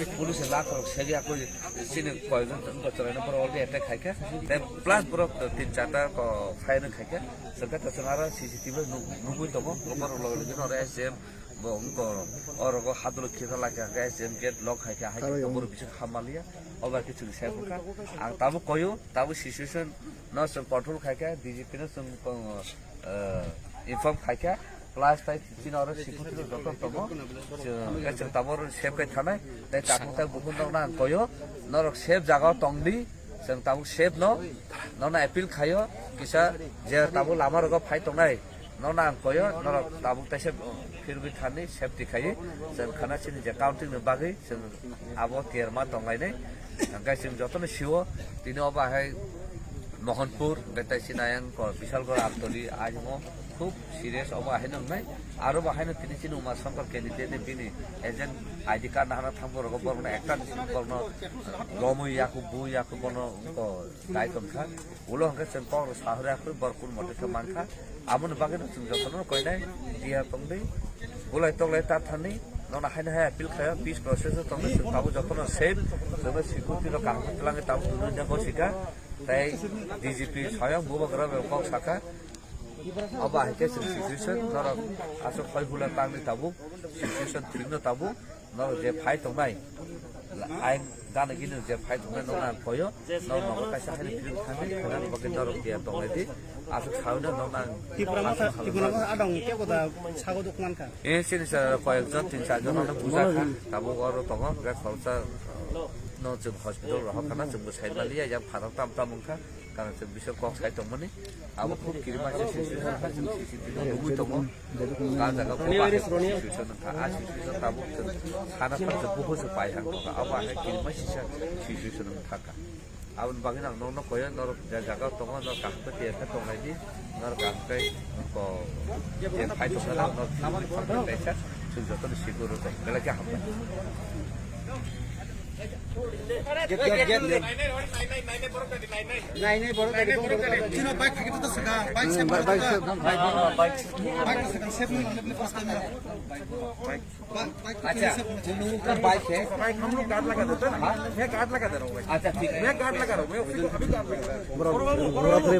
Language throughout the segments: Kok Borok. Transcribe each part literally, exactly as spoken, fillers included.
Police lakh rok segi akoi sini koyekjon wngkha chwraino borok already attack khaikha. Tei plus borok tin charta ko fire wngkhaikha. Sengkha to chwng aro C C T V nuk-, nugwi tongo. Borok loge loge no S D M bo wngkha oro go hadwlwk khita laikha, S D M gate lock khaikha, hai khe borok bising hamaliya. Obo khe chwng sep wngkha. Ang tabuk koyo, tabuk situation no chwng control khaikha, D G P no chwng, eh, inform khaikha. Plus tai chini oro security rok joto tongo. Chwng, chwng tabuk oro sep khai thanai. Tai tabuk tai bukhuk nokna ang koyo. Norok sep jaga o tongdi. Chwng tabuk sep no. Nono appeal khayo. Kisa je tabuk lama rogo phai tongnai. Nono ang koyo. Norok tabuk tai sep phirwi thani safety khayi. Chwng khana chini je counting ni bagwi chwng abo tiyar ma tonglainai. Hingke chwng jotono sio, tini obo hai Mohanpur, hingke tai chini ayang ko Bishalgarh, Amtoli, ayang o khub serious obo hai nongnai. Aro bo haino tini chini Uma Shankar candidate ni bini agent I D card nahana thangbo rogo borokno ekta ni simi borokno romwi yaku, bu yaku bono wngko dai tongkha. Ulo hingke chwng kok rok sahori yaku borok kun mote khe mankha. Aboni bagwi no chwng jotono koinai diya tongdi. Bulai toklai ta thani, nono haino hai appeal khayo, peace process o tongdi, chwng tabuk jotono safe, chwngno security rok kaham khe twlangwi tabuk twnwi nego sika. Tei D G P swayam bubagra bai kok saka. Obo hai khe chwng situation norok aswk hoi hula tangni tabuk, situation thwino tabuk. Norok je phai tongnai, ain gana gini je phai tongnai, norok ang koyo, norok nogo kaisa hai philip thangwi, khwnani bagwi norok tiya tongnai di, aswk sawi no norok ang Tipra Motha, aswk Tipra Motha adong tei koda sago duk mankha. Eh, sini sa koyek jon, tin char jon ano buja kha, tabuk oro tongo, hingke khoroksa no chwng hospital rohor khana, chwng bo sai maliya, yang phatar tam tam wngkha. Karon chwng bising kok sai tongmani, abo khub kirima se situation wngkha, chwng C C T V nugwi tongo. Ka jaga bo bahai situation wngkha, a situation tabuk chwng sana phano chwng buphuru se pai hang tongkha, abo hai kirima sisa situation wngkha. Aboni bagwi ang nokno koyo, norok je jaga tongo, norok kaham khe tiya khe tongnai di, norok kaham khe ko je phai tongkha, norok chwng jotono siguro tong, belai khe hambai. Get, get, get, get. Nai, nai, borok tadi, borok tadi. Chino bike thaki to saka, bike se, bike se, bike se, bike se, bike se. Bike se, bike se. Bike, bike. Acha, bike se. Bike hai? Bike hum log guard laga deta na? Haan? Main guard laga de raha hoon bhai. Acha, thik hai. Main guard laga raha hoon, main abhi guard laga de raha hoon. Bro, bro,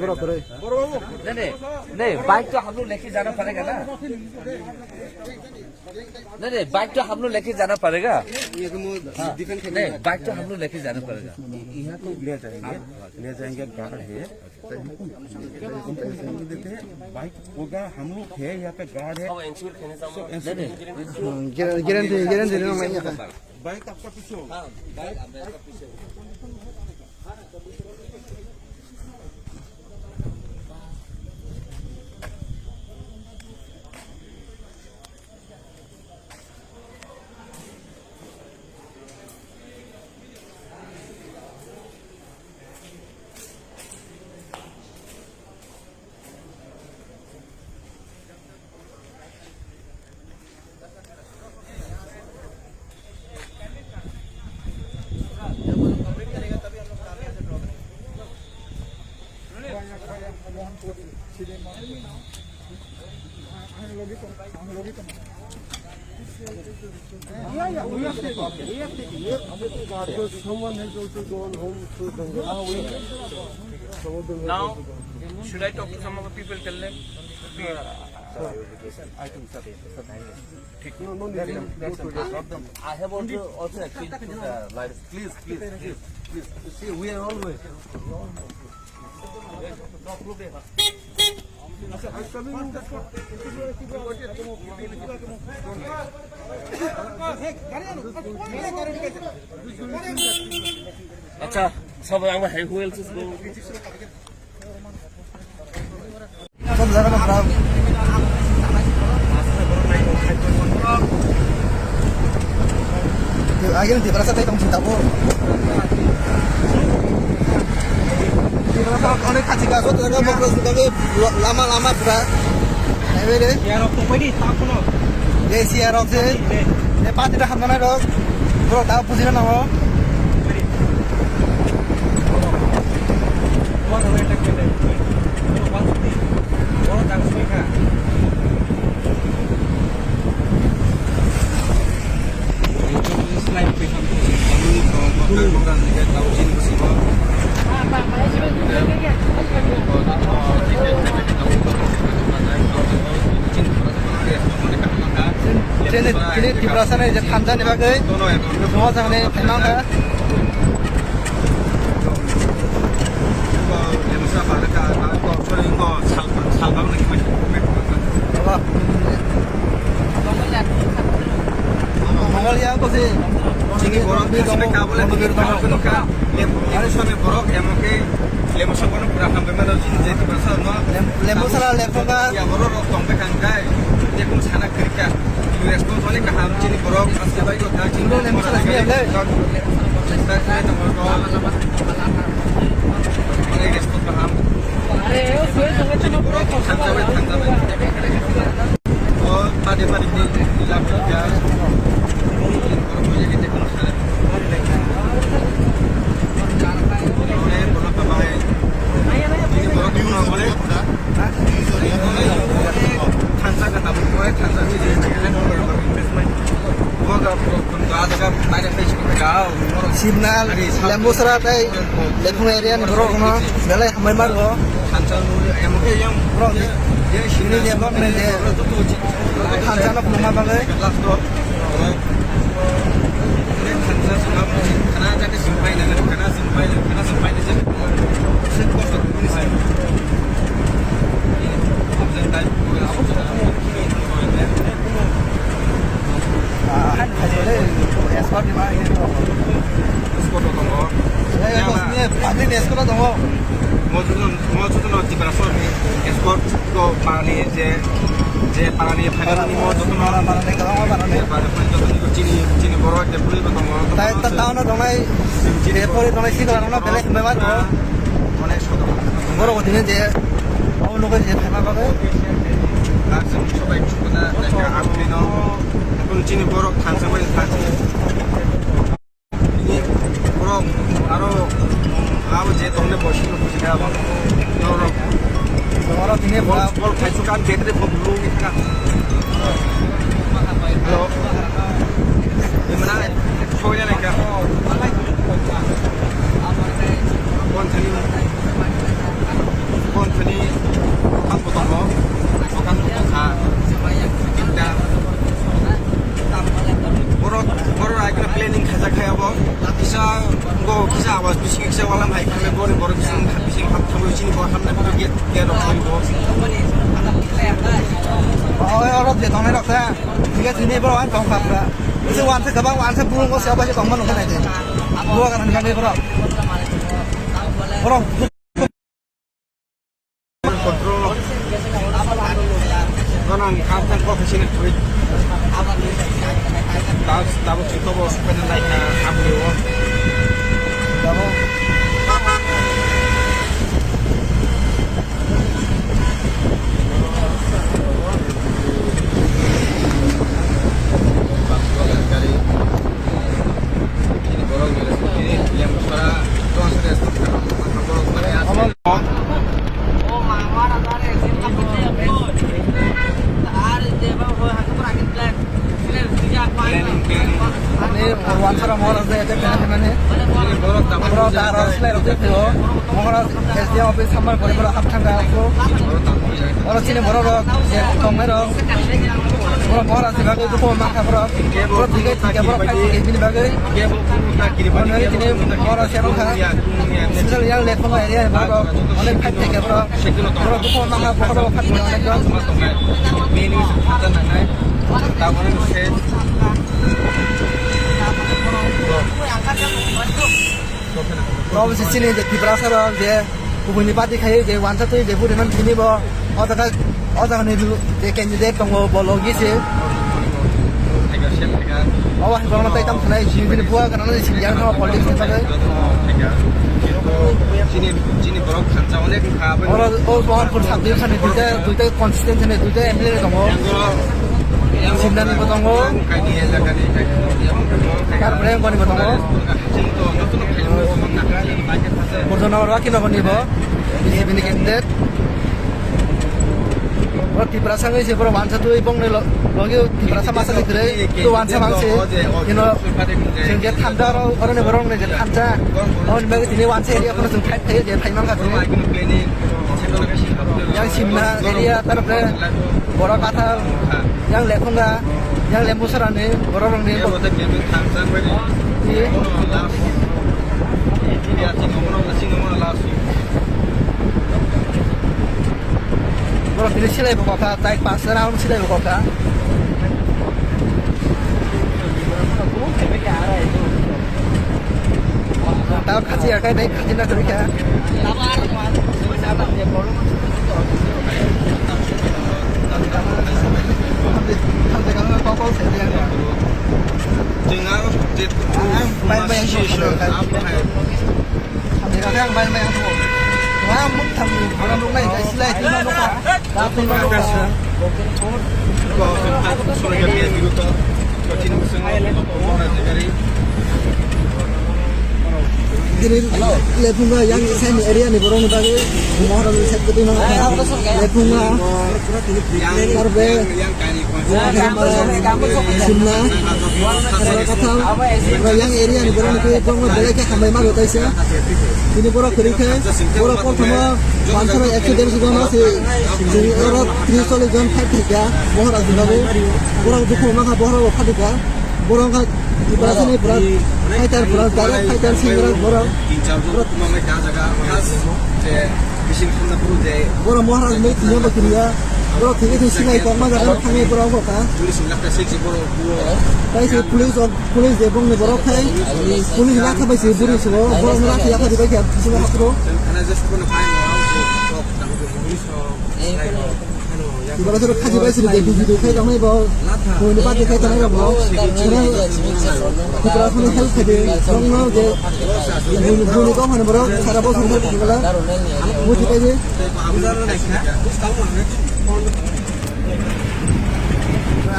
bro, bro, bro. Nahi, nahi, nahi, bike to hum log leke jana padega na. नहीं, नहीं, बाइक तो हम लोग लेके जाना पड़ेगा। ये तो मो-, हाँ, डिफेंस करने नहीं, का। बाइक तो हम लोग लेके जाना पड़ेगा। यहाँ तो ले जाएंगे, ले जाएंगे, गार्ड है। तो इनको, इनको पैसे नहीं देते हैं। बाइक होगा, हम लोग है, यहाँ पे गार्ड है। सब इंश्योर करने का सब इंश्योर नहीं, नहीं। हाँ, गारं-, गारंटी, गारंटी देना मैं यहाँ। बाइक आपका पीछे होगा। हाँ, बाइक आपका पीछे होगा। Because someone has also gone home to Bangalore. Some of them have also gone. Now, should I talk to some of the people, tell them? I think so. No, no need. I have also, also appeal to the leaders. Please, please, please, please. You see, we are always. अच्छा, सब आमा है, who else is going? Agil Tiprasa tai tong sita bo. Tiprasa onek khachi ka so tong bokro sita ke lama lama pura. Naibe de. Ya rok to pedi ta kono. Ye si ya rok se. Ne pa tira hamna rok. Bro ta pujina na ho. Tiprasa ni je thansa ni bagwi, no, no, no. Mo jang ni phaimang kha. Aba. Mongolia ko si. Chini borok Mongolia ko si. Kabole Mongolia ko. Kabole ka. Lem, lem sami borok, emo ke, lem sami borok pura hambai mano, chini je Tiprasa no. Lem, lem sala, lem sala. Ya, borok rok tong bai kang kai. Te kung sana kerja. Response wale kaham chini borok, asli bai ko ta chini borok. Lem sala, lem sala. Onek response kaham. Are, o soi soi chini borok. Thansa bai, thansa bai. O, pade pade ni, ni lap ya. Borok bai ya kita kung sana. Simna, Lembusra tei Lephung area ni borok no belai hambai mano. Borok ni, ni je borok ni je thansa no phunukna bagwi. Ah, han khajo le, escort ni ma, escort tongo. Eh, ya, bos ni, public escort tongo. Mo juno, mo juno Tiprasa ni escort. Ko parani je, je parani phainani mo jotono. Para, parani kwbangma parani. Je parani phainani jotono chini, chini borok je bwrwi bo tongo. Tai ta, town o tongnai, chini je pori tongnai sikla rokno belai himbai ma tongo. Onek soto. Borok bo tini je, o nugwi je phaima bagwi. Ar chwng sobai chukuna, jaga aboni no. Ekon chini borok thansa bai thansa. Borok aro abo je tongne boising no bujina abo. Norok. Oro tini bol, bol khaisuk ang gate re bol lu ni kha. Hello. Imana soi na ka. Kon thani. Kon thani. Ang botong mo. Ang botong kha. Kita. Borok, borok ai khe planning khaijak khai abo. Kisa go kisa awas bising kisa walam hai khe borok, borok bising, bising hap thangwi chini bo hamna khe gate, gate rok thangwi bo. Oi, oro je tongnai rok ta. Tiga sini borok ang tong khapra. Bisi wansa kabang wansa burung go siapa je tongma nungkha nai de. Dua kanan kami borok. Borok Control. Ganang kapten professional tweet. Tabuk, tabuk si tobo supaya naik ke ambil. Tabuk. Ani wansara mora je ete kena kena ne. Bro dara slai rok teo. Mora S D M office sambar kore bro hap thangka ko. Oro chini borok rok je tongnai rok. Borok mora se bagwi duko ma kha borok. Borok thike thike borok khai thike bini bagwi. Borok nai tini mora se rok kha. Special yang le thong area borok rok. Onek khai thike borok. Borok duko ma kha borok rok khai thike onek jon. Rok se chini je Tiprasa rok je. Kubuni party khai je wansa twi je buri man bini bo o jaga, o jaga ni je candidate tongo bo logi se. O hai borok no tai tam khlai si bini bua kana ni siyang thaw politics ni bagwi. Chini, chini borok khansa onek kha. Oro o Mohanpur sub division ni duita, duita constituency ni duita M L A tongo. Simna ni bo tongo. Tarpore Angoni bo tongo. Burjana oro kino bo nibo B J P ni candidate. Boro Tiprasa wngwi se boro wansa twi bongni lo-, logi Tiprasa masa ni kwrwi to wansa mang se. Kino chwng je thansa oro, oro ni borok ni je thansa. Aboni bagwi tini wansa area phano chwng fight khayo je phai mankha tini. Yang Simna area, tarpore Boro Kathal, yang Lekhunga. Yang lembu sarani, borok rokni. Iya, bote kemi thangsa bai ni. Iya. Last. Iya, sing ngono, sing ngono last. Borok tini silai bo kokha, tai pas round silai bo kokha. Tao khachi ya kai, tai khachi na kari kha. Ang bai bai ang thung. Ang bai bai ang thung. Wah, muk tham ni, orang nuk nai, kai silai, tima nuk. Dini lephunga yang side ni area ni borok ni bagwi Maharaj ni side kwtwi mano. Lephunga, tarbe, Simna, Kathal, yang area ni borok ni kwtwi borok belai khe hambai ma bo taisa. Dini borok kwrwi khe, borok kothoma Wansana ekso derso jon se, chwng oro tris chollis jon fight khaikha, Maharaj ni bagwi. Borok dukhu mankha, borok bo phatikha. Borok wngkha Tiprasani pura fighter, pura direct fighter singwrok borok. Borok Maharaj ni tini bo kiriya. Borok thwngwi thwng sinai tongma jaga thangwi borok bo kha. Tai se police rok, police de bongni borok khai. Police lakha bai se buri sugo, borok lakha yakha di bai kha, sugo hakro. Ibara soro khaji bai siri de video khai tangmani bo. Koi ni party khai tangmani bo. Sira Tipra suni help khai de. Song no de. Buni, buni kok hone borok sara bosor help khai bala. Buji pai de.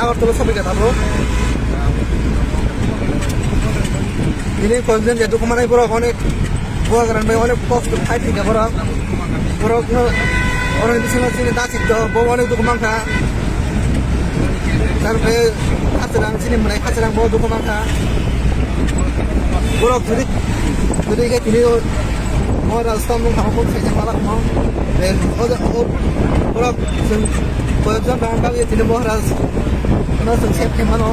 Agartala sobai kha tabuk. Bini content je dukhu manai borok onek buagrani bai onek post khai thika borok. Borok no oro bisingo chini dasik do bo onek dukhu mankha. Tar bai khachirang chini mwnai khachirang bo dukhu mankha. Borok jodi, jodi khe tini o Maharaj tamo kha bo sai jang wala kha. Eh, o, o, borok chwng koyok jon tong bagwi tini Maharaj no chwng save khe mano.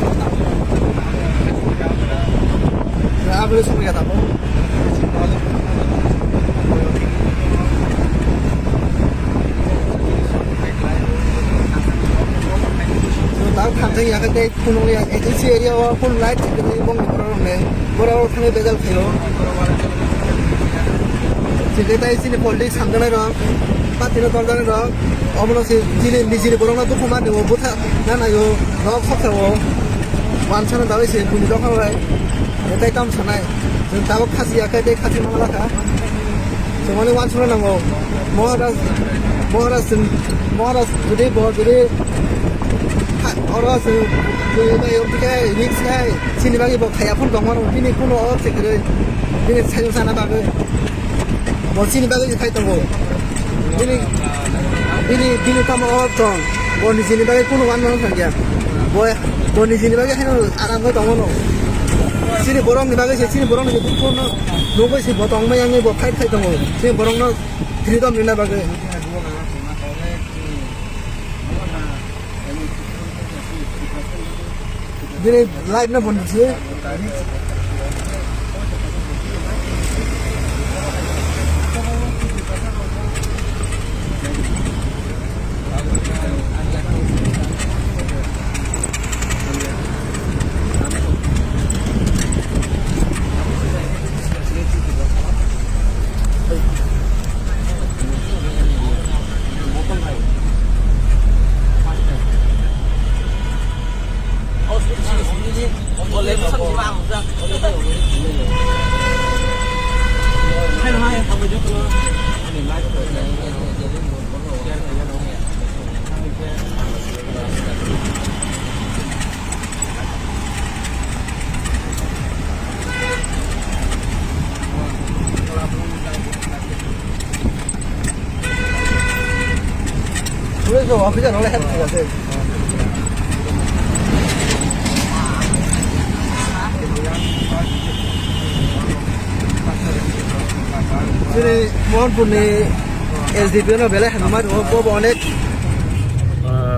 Aboni somoi ya tamo. Chwng tang thangjak ya khe tei phunukya agency area o phone light twi bongni borok rok ne borok rok thangwi bejal khaio. Chwng khe tei chini politics samjaknai rok, party no torjaknai rok, omono se chini nijini borok no dukhu mani o bwtha na naio, nok soksa o wansana dawai se buini dokha bai tei tam sanai. Chwng tabuk khasi ya khe tei khasi mangla kha. Chwng mani wansukna nango. Maharaj, Maharaj chwng, Maharaj jodi bo jodi ha, oro chwng, chwng bai yong khe risk khai, chini bagwi bo khaya phone tong mano, bini kuno o se kwrwi, bini sayung sana bagwi. Bo chini bagwi khai tongo. Bini, bini, bini tamo o tong. Bo nijini bagwi kuno wan mano thangya. Bo, bo nijini bagwi haino aram khai tong mano. Chini borok ni bagwi se, chini borok ni kuno. Nugwi se bo tongma yangwi bo fight khai tongo. Se borokno freedom rina bagwi. Bini live no bondo se. Police rok officer rok le help khaijak se. Chini Mohanpur ni S D P O no belai hamya tongo, bo bo onek, ah,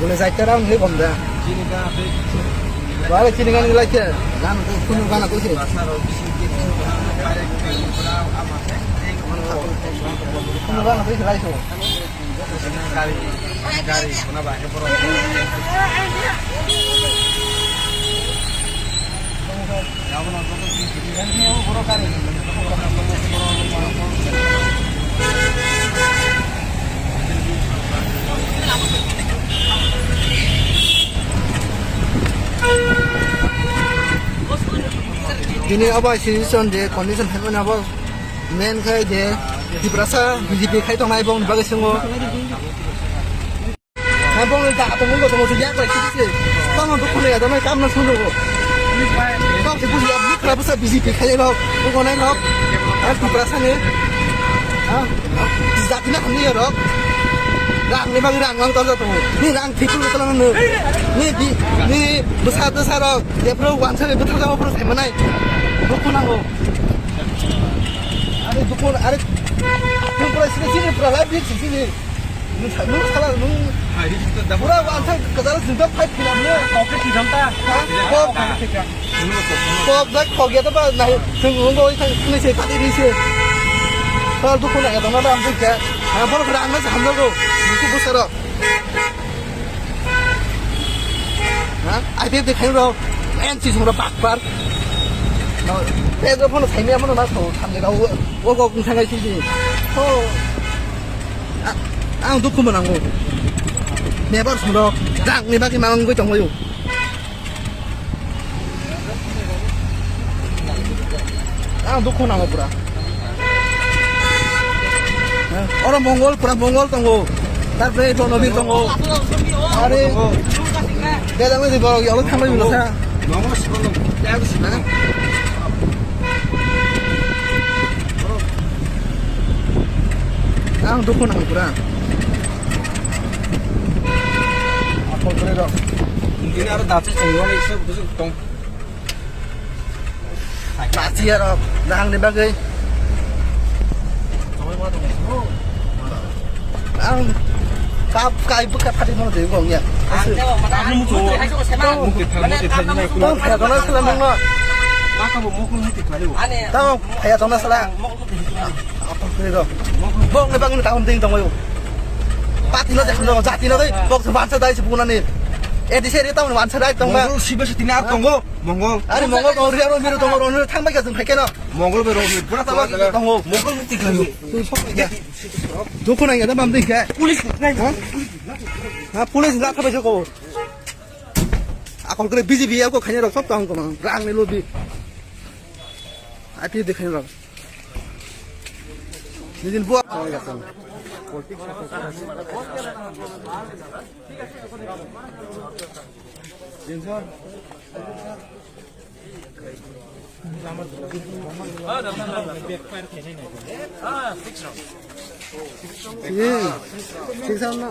Bole jaitara ang hei bomda. Bale chini gani laikhe. Gana to kunu gana koi sire. Kunu gana koi sire laiso. Bini abo hai situation je condition hai mani abo main khai je Tiprasa B J P khai tongnai bong bagwi swngo. Hai bong da to mung to mo ya bai sisi. Tamo dukhu le da mai kam na sunu. Kau se buji abdul kra busa B J P khai lo. Ko nai lo. Tiprasa ne. Ha? Jati na hamni rok. Rang ni bagi rang lang tawja tongo. Ni rang thipul ko tawla nang. Ni di ni bwsa bwsa rok. Jepro wansa ni bwtha jabo bro sai manai. Dukhu nango. Are dukhu are. Ni pura sini sini pura live ni sini. Ni sa ni sala ni. Pura wansa kadar sinta fight khilam ni. Kok thitham ta. Ha? Kok. Kok dak kok ya ta ba nai. Sing ung oi thang ni se kati ni se. Pura dukhu na ya ta na am dukha. Ha, pura pura ang na hamjago. Dukhu bwsa rok. Ha? I P F de khairok, N C song rok bakpar. No, Pedro phone khaimya mono na so, thamle rao, o go kung thangai sidi. Ho. A-, ang dukhu manango. Nebar song rok, dang ni bagwi manang goi tongoi. Ang dukhu nango pura. Oro Mongol, pura Mongol tongo. Tarpore Ronobir tongo. Are, deda mesti borok yolo thangbai mano sa. Ang dukhu nango pura. Ini aro dachi chengwani isu busuk tong. Pachi aro dahang ni bagwi. Ang kap kai buka pati mo de gong ya. Tong phaya tona sala nang no. Tong phaya tona sala. Bong ni bagwi tong ding tong yo. Pati no jati no dai bok bansa dai se bunani. Edi se re tong bansa dai tong ba. Sibe se tini ar tongo. Mongol. Ari Mongol tong ri aro miru tong ro thang bai ka jung khai keno. Mongol be ro pura tama tongo. Mongol muti khlaio. Twi sok ya. Dukhu nang ya da bam dei khe. Police nai. Ha? Ha, police na thabai se ko. Akol kre B J P ya ko khaina rok sob tong ko rang ni lobi. I P F de khaina rok. Nijin buak. Six round na.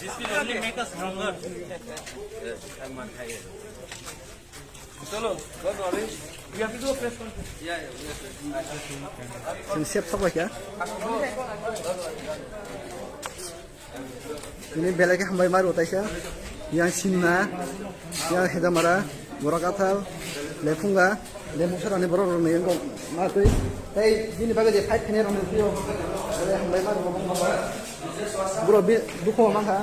This will only make us stronger. Chwng sep sok bai kha. Ini belai khe hambai maro taisa. Yang Simna, yang Hedamara, Borok Athal, Lephunga, Lemuk Sarani borok rok ni wngkok ma twi. Tei bini bagwi je fight khainai rok ni phio. Belai hambai maro. Bro bi dukhu ma kha.